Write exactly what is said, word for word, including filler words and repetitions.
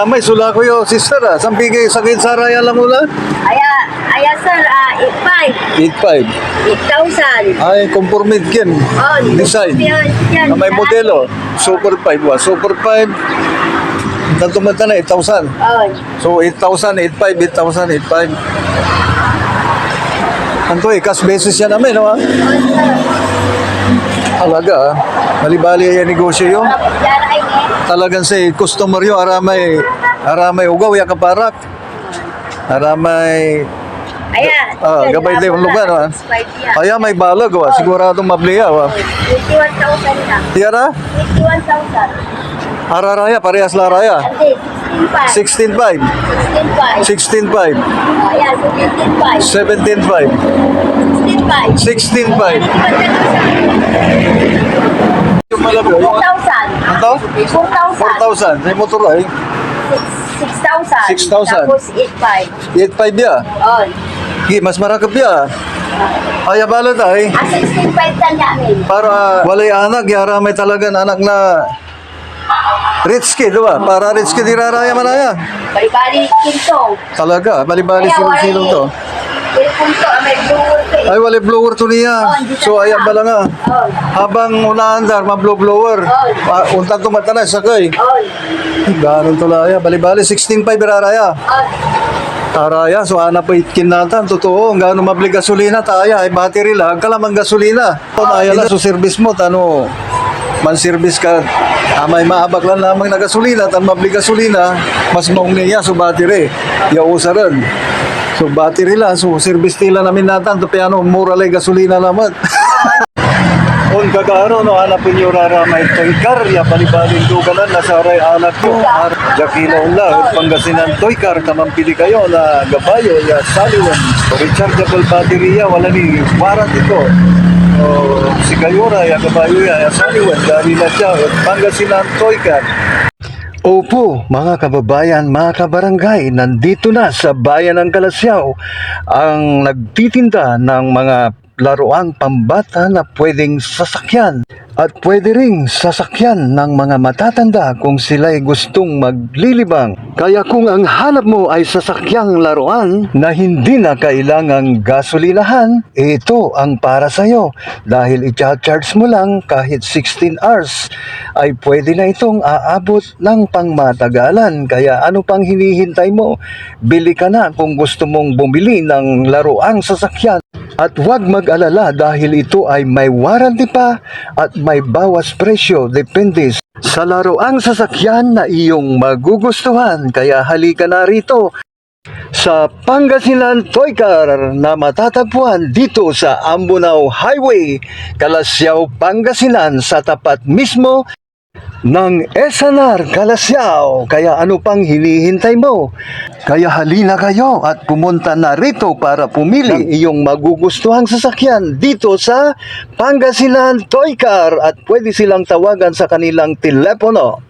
May sula ko yo, sister, ah. Sampigay sakit saraya lang ula? Aya, aya, sir, ah, eight five. Eight five. Eight thousand. Ay, conforme ken. Oh, design. Yan, yan. Ah, may modelo. Super five, wa. Super five. Tanto man na, eight thousand. Oh. So, eight thousand, eight five, eight thousand, eight five. Anto eh, cash basis yan amin, no? Talaga, ah. Bali-bali yan negosyo yo. Talagan say customer yo, aramay, aramay ugaw, ya kaparak. Aramay, Aya, ah, yan, gabay tayo lugar, ah. Aya, may balag, wa. Sigurado mabliya, wa. Twenty-one thousand na. Tiyara? Twenty-one thousand. Araraya, parehas la raya. Hindi, sixteen five. Sixteen five. Sixteen five. Sixteen five. Oh, yeah, seventeen five. Seventeen five. Sixteen five. Sixteen five. Yung malabo. Four thousand. Anto? Four thousand. Four thousand. May motor ay. Six, six thousand. Six thousand. Tapos eight five. Eight five ya. Oh. Di, mas marakep ya. Ay, abalat ay. Ah, sixteen five tan ya amin. Para walay anak, yara may talagan anak na rich kid, di ba? Para rich kid iraraya manaya. Bali-bali kinto. Talaga, bali-bali silong-silong to. Cellphone to, ah, may blower to eh. Ay, walay blower to niya. Oh, hindi. So, talaga. Ayan pala nga. Oh. Habang unaandar, mablo-blower. Oh. Ah, untan to mata na, sakay. Oh. Ganon to la ya. Bali-bali, sixteen five iraraya. Oh. Taraya, so anap ay kinatan, totoo. Ang gano mabli gasolina, taya, ay battery la, agka la manggasolina. Aya la so service mo, tano manservice ka, amay maabak lan lamang na gasolina, tan mabli gasolina, mas maong ni ya so battery, ya usaren. So battery la, so service ti lan amin natan, to piano, mura lay gasolina lamet. On kakaaro no anapen yo ra ra may Toycar ya balibalin duganan na saray anak yo, ar-, diad kila onla ed Pangasinan Toycar, ta mampili kayo na gabayo ya saliwen, rechargeable battery ya, wala ni warranty to. O, sikayo ra ya gabayo ya, ya saliwen, dari na siya ed Pangasinan Toycar. Opo, mga kababayan, mga kabarangay, nandito na sa bayan ng Calasiao ang nagtitinda ng mga laruang pambata na pwedeng sasakyan at pwede ring sasakyan ng mga matatanda kung sila'y gustong maglilibang. Kaya kung ang hanap mo ay sasakyang laruan na hindi na kailangang gasolinahan, ito ang para sa'yo dahil i-charge mo lang kahit sixteen hours ay pwede na itong aabot ng pangmatagalan. Kaya ano pang hinihintay mo? Bili ka na kung gusto mong bumili ng laruang sasakyan. At huwag mag-alala dahil ito ay may warranty pa at may bawas presyo depende sa laruang sasakyan na iyong magugustuhan. Kaya halika na rito sa Pangasinan Toy Car na matatagpuan dito sa Ambonao Highway, Calasiao, Pangasinan, sa tapat mismo ng S N R Calasiao. Kaya ano pang hinihintay mo? Kaya halina kayo at pumunta na rito para pumili ng iyong magugustuhang sasakyan dito sa Pangasinan Toy Car at pwede silang tawagan sa kanilang telepono.